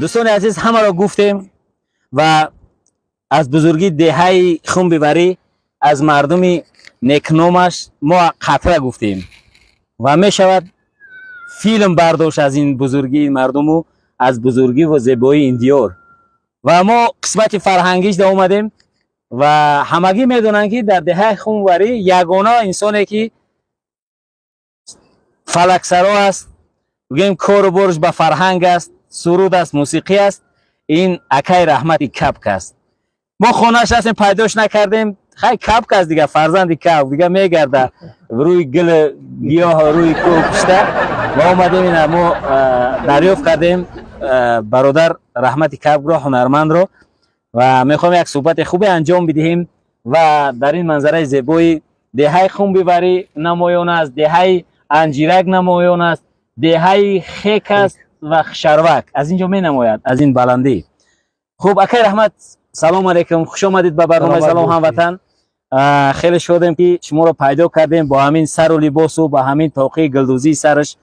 Дӯстони азиз, ҳамаро гуфтем ва аз бузургии деҳаи Хумбиварӣ, аз мардуми некномаш мо қатра гуфтем ва мешавад филм бардошт аз ин бузургии мардуму аз бузургӣ ва зебоии ин диёр. Ва мо қисмати фарҳангиш да омадем ва ҳамагӣ медонанд, ки дар деҳаи Хумварӣ ягона инсоне, ки фалаксаро аст, бигӯем, кору борш ба фарҳанг аст, суруд аст, мусиқӣ аст, ин акай Раҳмати Кабк аст. Мо хонааш ҳастем, пайдош накардем. Хай, кабк аст дига, фарзанди кабк дига мегарда рӯи гил, гиёҳ, рӯи кӯҳ пушта. Ва омадем, ина мо дарёфт кардем бародар Раҳмати Кабкро, ҳунармандро, ва мехоҳем як суҳбати хубе анҷом бидиҳем. Ва дар ин манзараи зебои деҳаи Хумбиварӣ намоён аст, деҳаи Анҷирак намоён аст, деҳаи Хек аст ва Шарвак аз ин ҷо менамояд, аз ин баландӣ. Хуб, акай Раҳмат, салом алейкум, хуш омадед ба барномаи Саломат «Салом, бошед. ҳамватан». Хеле шодем, ки шуморо пайдо кардем бо ҳамин сару либосу ба ҳамин тоқии гулдӯзии сараш.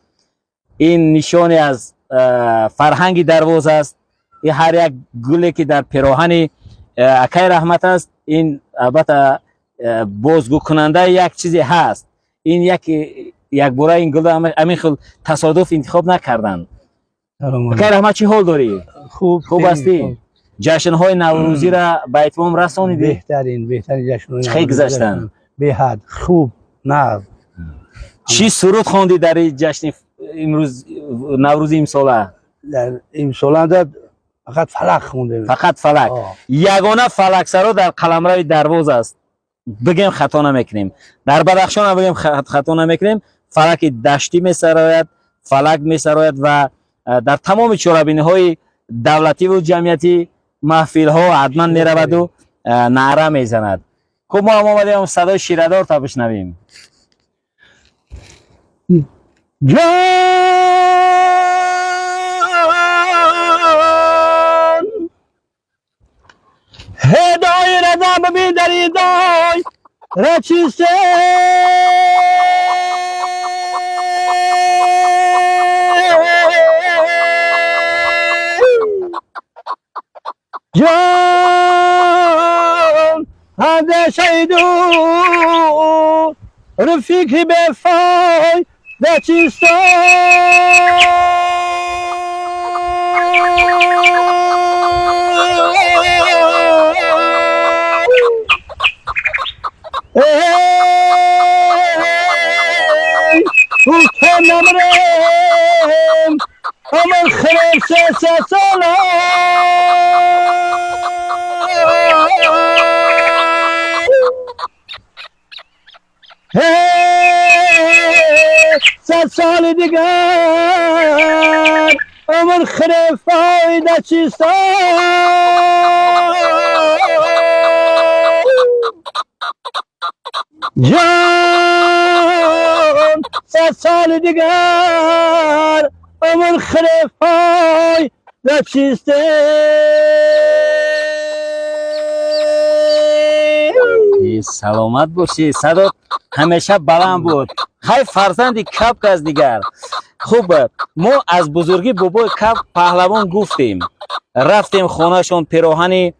Ин нишоне аз фарҳанги Дарвоз аст. Ин ҳар як гуле, ки дар пироҳани акай Раҳмат аст, ин албатта бозгӯкунандаи як чизе ҳаст. Ин як якбора ин гулро ҳамин хел тасодуф интихоб накарданд. Акай Раҳмат, чӣ ҳол дорӣ? Хуб. Хуб ҳастӣ? Ҷашнҳои наврӯзиро ба итмом расонидӣ? Беҳтарин, беҳтарин ҷашнҳои Чӣ хел гузаштанд? Беҳад хуб, нағз. Чӣ суруд хондӣ дар ин ҷашни имрӯз, наврӯзи имсола? Дар имсоланда фақат фалак хондем. Фақат фалак? О. Ягона фалаксаро дар қаламрави Дарвоз аст, бигем, хато намекунем, дар Бадахшон ҳам бигем, хато намекунем. Фалаки даштӣ месарояд, фалак месарояд ва дар тамоми чорабиниҳои давлативу ҷамъиятӣ, маҳфилҳо ҳатман мераваду наъра мезанад. Хуб, мо ҳам омадем садои ширадор та бишнавем. Ҷон ҳедои радам бидаридой рачисе. Ҷон андешаиду фикри бефойда чисто. Эй, намрем, амал хреб се сола. 100 соли дигар умр хреб фоида чисто. Ҷон, 100 соли дигар умр хреб фоида чисте. Саломат бошӣ, садот ҳамеша баланд буд. Хай, фарзанди кабк аз дигар. Хуб, мо аз бузургӣ бобои кабк паҳлавон гуфтем, рафтем хонаашон, пироҳани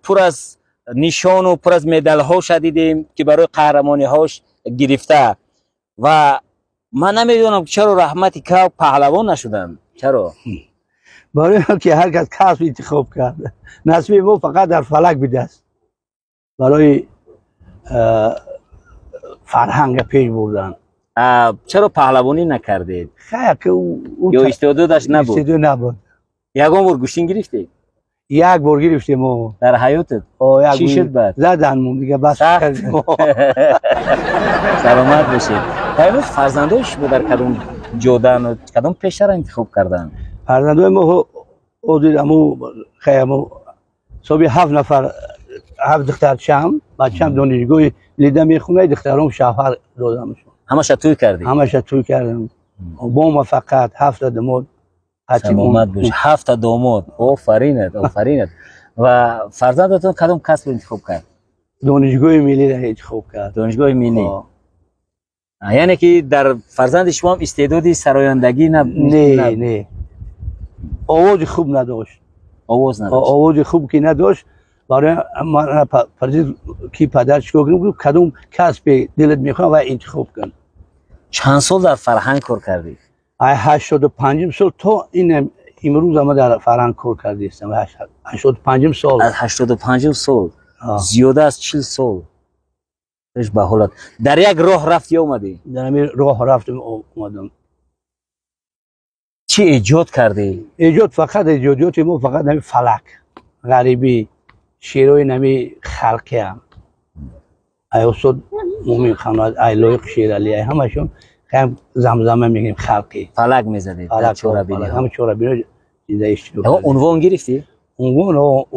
пур аз нишону пур аз медалҳоша дидем, ки барои қаҳрамониҳош гирифта. Ва ман намедонам, чаро Раҳмати кабк паҳлавон нашуданд, чаро? Барои он ки ҳар кас касб интихоб кард, насиби мо фақат дар фалак бидааст, барои фарҳанга пеш бурдан. Чаро паҳлавонӣ накардед? Хай, ки ё истеъдодаш набуд? Истеъдод набуд. Ягон бор гӯштин гирифтед? Як бор гирифтем о. Дар ҳаётат? О, як. Чӣ шуд баъд? Заданмон дига, бас. Сахт. Кардем. Саломат бошед. Та имрӯз фарзандои шумо дар кадом ҷодану кадом пешаро интихоб карданд? Фарзандои мо ҳозир аму хай, аму ҳисоби ҳафт нафар, ҳафт духтарчам, бачам донишгоҳи лида мехонад, духтаром шавҳар додамшон. Ҳамаша тӯй кардӣ? Ҳамаша тӯй кардам бо муваффақият, ҳафта домод. Саломат бош, ҳафта домод, офаринат, офаринат. Ва фарзандатон кадом касбро интихоб кард? Донишгоҳи миллиро интихоб кард. Донишгоҳи миллӣ. О. Яъне ки дар фарзанди шумоам истеъдоди сарояндагӣ Не, не. Овози хуб надошт. Овоз надошт. Овози хуб ки надошт, барои ман фарзид ки падар чикор кунем, гуфт кадом касбе дилат мехоҳад ва интихоб кун. Чанд сол дар фарҳанг кор кардӣ? Ай 85-ум сол то ин имрӯз ама дар фарҳанг кор кардаистам. 85-ум сол. Аз 85-ум сол, зиёда аз 40 сол. Хуш ба ҳолат. Дар як роҳ рафтӣ омадӣ? Дар ҳамин роҳ рафтам омадам. Чӣ эҷод кардӣ? Эҷод, фақат эҷодиёти мо фақат ҳамин фалак, ғарибӣ, шеърҳои нами халқиам. Ай устод Мумин хон, ай Лоиқ Шералӣ, ай ҳамашон хам замзама мегирем халқӣ. Фалак мезадед дар Фалак, чорабиниҳо. Ҳама чорабиниҳо зинда иштирок Ягон кардем. Унвон гирифтӣ?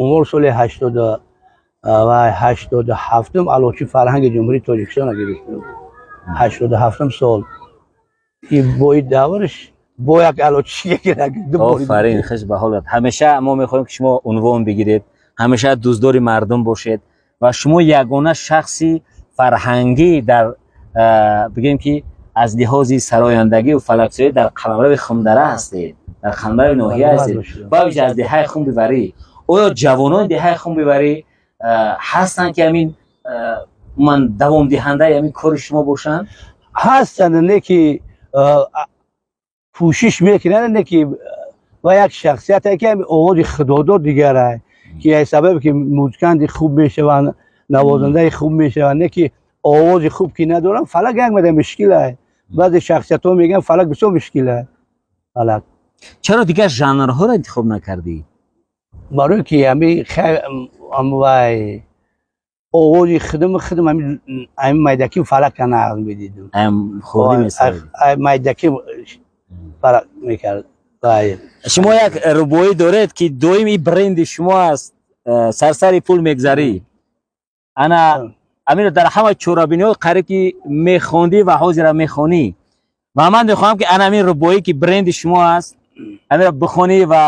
Унвон соли 87-ум Аълочии фарҳанги Ҷумҳурии Тоҷикистона гирифтем. 87-ум сол. И бо ин давраш бо як аълочӣ гирак. Офарин, хуш ба ҳолат. Ҳамеша мо мехоҳем, ки шумо унвон бигиред, ҳамеша дӯстдори мардум бошед ва шумо ягона шахси фарҳангӣ дар бигем, ки аз лиҳози сарояндагӣ ва фалаксӯӣ дар қаламрави Хумдара ҳастед, дар қаламрави ноҳия ҳастед, бавижа аз деҳаи Хумбиварӣ. Оё ҷавонони деҳаи Хумбиварӣ ҳастанд, ки ҳамин умуман давомдиҳандаи ҳамин кори шумо бошанд? Ҳастанд, не ки кӯшиш мекунанд, не ки ва як шахсияте ки ҳамин овози худодод дигарай, ки аз сабабе ки музиканти хуб мешаванд, навозандаи хуб мешаванд, не ки овози хуб ки надоранд, фалак як мада мушкилай. Баъзе шахсиятҳо мегӯянд, фалак бисёр мушкилай, фалак. Чаро дигар жанрҳоро интихоб накардӣ? Барои ки ҳами вай овози худам ҳамин майдаки фалака нағз медидам. Аям хурдӣ месароидӣ? Майдаки фалак мекард вай. Шумо як рубоӣ доред, ки доим и бренди шумо аст, сарсари пул мегзарӣ. Ана амиро дар ҳама чорабиниҳо қариб ки мехондӣ ва ҳозира мехонӣ ва ман мехоҳам, ки ана ҳамин рубоӣ, ки бренди шумо аст, ҳаминро бихонӣ ва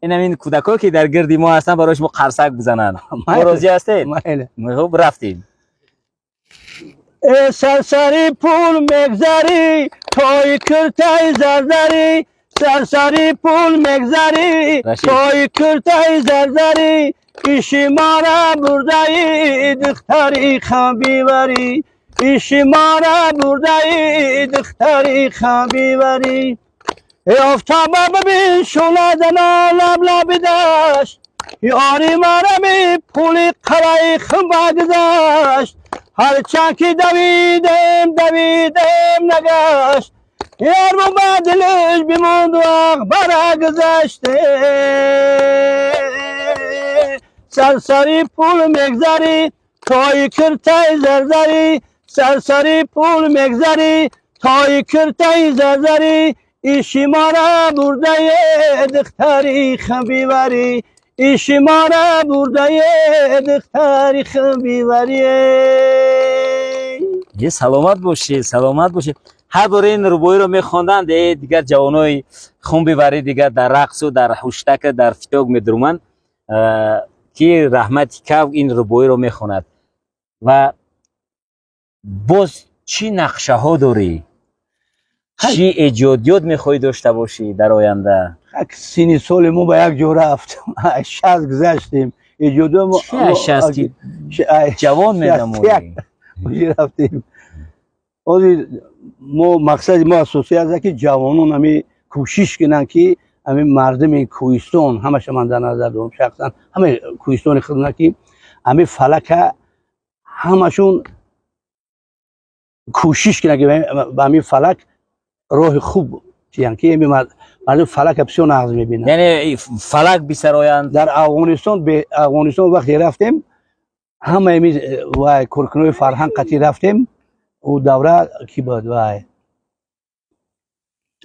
ин ҳамин кӯдакое, ки дар гирди мо ҳастанд, барои шумо қарсак бизананд. Майли. Розӣ ҳастед? Майли. Хуб, рафтем. Э сарсари пул мегзарӣ, тои куртаи зарзарӣ, сарсари пул мегзарӣ, Рашид. Тои куртаи зарзарӣ, иши мара бурдаи, духтари Хамбиварӣ, иши мара бурдаи, духтари Хамбиварӣ. Э офтоба бибин, шӯла зана лаблаби дашт, ёри марами пули қалаи хумба гузашт. Ҳарчанд ки давидем, давидем, нагашт, ярбу ба дилиш бимонду ағбара гузаште. Сарсари пул мегзарӣ, тои киртаи зарзарӣ, сарсари пул мегзарӣ, тои киртаи зарзарӣ, иши мара бурдае, духтари Хамбиварӣ, иши мара бурдае, духтари Хамбиварӣ. Е, саломат бошед, саломат бошед. Ҳар бора ин рубоиро мехонданд, е дигар ҷавонои Хумбиварӣ дигар дар рақсу дар ҳуштака, дар фиток медуруманд, ки Раҳмати Кав ин рубоиро мехонад. Ва боз чӣ нақшаҳо дорӣ, чӣ эҷодиёт мехоҳӣ дошта бошӣ дар оянда? Як синни соли мо ба як ҷо рафт, 60 гузаштем, эҷодиёт мо. Чӣ аз 60 ки ҷавон менамоӣ? Рафтем. Ҳозир мо мақсади мо асосӣ аст, ки ҷавонон ҳами кӯшиш кунанд, ки ҳамин мардуми кӯҳистон ҳамаша ман дар назар дорам, шахсан ҳамаи кӯҳистони худна, ки ҳамин фалака ҳамашон кӯшиш кунанд, ки ба ҳамин фалак роҳи хуб тиянд, ки ҳамин мардум фалака бисёр нағз мебинанд. Яъне фалак бисароянд. Дар Афғонистон, Афғонистон вақте рафтем, ҳамаи вай коркунои фарҳанг қатӣ рафтем. Ӯ давра ки буд, вай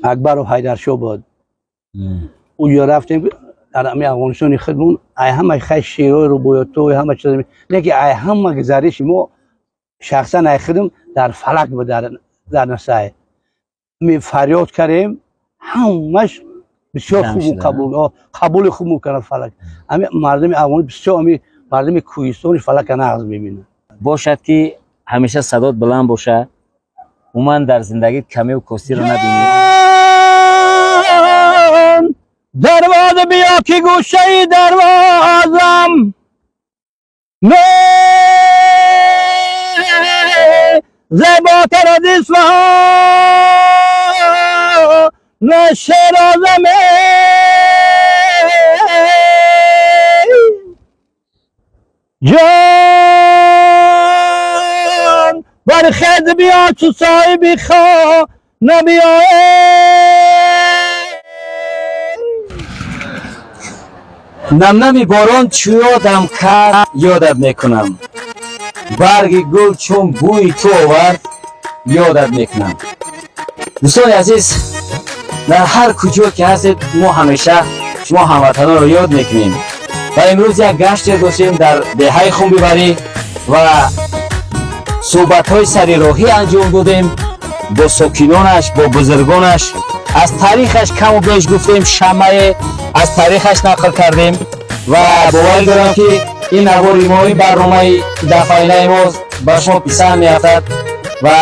Акбаров Ҳайдаршо буд. Уҷо рафтем, дар ҳамин Афғонистони худмон, ай ҳама хай шеърҳои рубоётҳои ҳама чиз, не ки ай ҳама гузариши мо шахсан ай худм дар фалак буд, дар насай ми фарёд кардем, ҳамаш бисёр Ҷамъ хуб шуда, қабули хуб мекунад фалак. Ҳамин мардуми афғон бисёр, ҳамин мардуми кӯҳистони фалака нағз мебинанд. Бошад, ки ҳамеша садот баланд бошад, умуман дар зиндагит камию костиро набинӣ. Дарвоза. Бия ки гӯшаи дарвозам не зеботар аз Исфаҳон не Шерозаме. Ҷон, бархез, биё, чу соҳиби хона биёе. Намнами борон чу ёдам кард, ёдат мекунам. Барги гул чун бӯи ту овард, ёдат мекунам. Дӯстони азиз, дар ҳар куҷо ки ҳастед, мо ҳамеша шумо ҳамватанонро ёд мекунем ва имрӯз як гаште доштем дар деҳаи Хумбиварӣ ва суҳбатҳои сари роҳӣ анҷом додем бо сокинонаш, бо бузургонаш, аз таърихаш каму беш гуфтем, шамае аз таърихаш нақл кардем ва боварӣ дорам, ки ин навори мо, ин барномаи дафъаинаи мо ба шумо писанд меафтад. Ва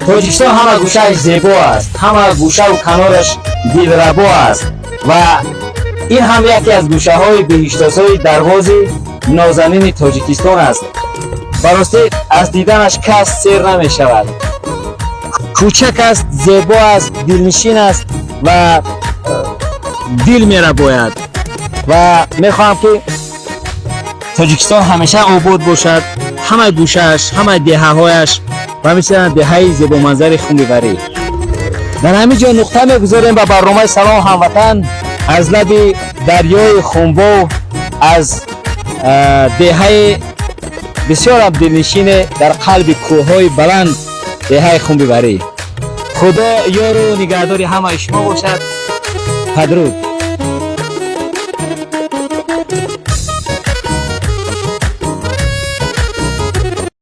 Тоҷикистон ҳама гӯшааш зебо аст, ҳама гӯшаву канораш дилрабо аст ва ин ҳам яке аз гӯшаҳои биҳиштосои дарвози нозанини Тоҷикистон аст. Ба ростӣ, аз диданаш кас сер намешавад. Кӯчак аст, зебо аст, дилнишин аст ва дил мерабояд. Ва мехоҳам, ки Тоҷикистон ҳамеша обод бошад, ҳамаи гӯшааш, ҳамаи деҳаҳояш ва мисли деҳаи зебоманзари Хумбиварӣ. Дар ҳамин ҷо нуқта мегузорем ба барномаи «Салом, ҳамватан» аз лаби дарёи Хумбов, аз деҳаи бисёрам дилнишине дар қалби кӯҳҳои баланд, деҳаи Хумбиварӣ. Худо ёру нигаҳдори ҳамаи шумо бошад. Падруд.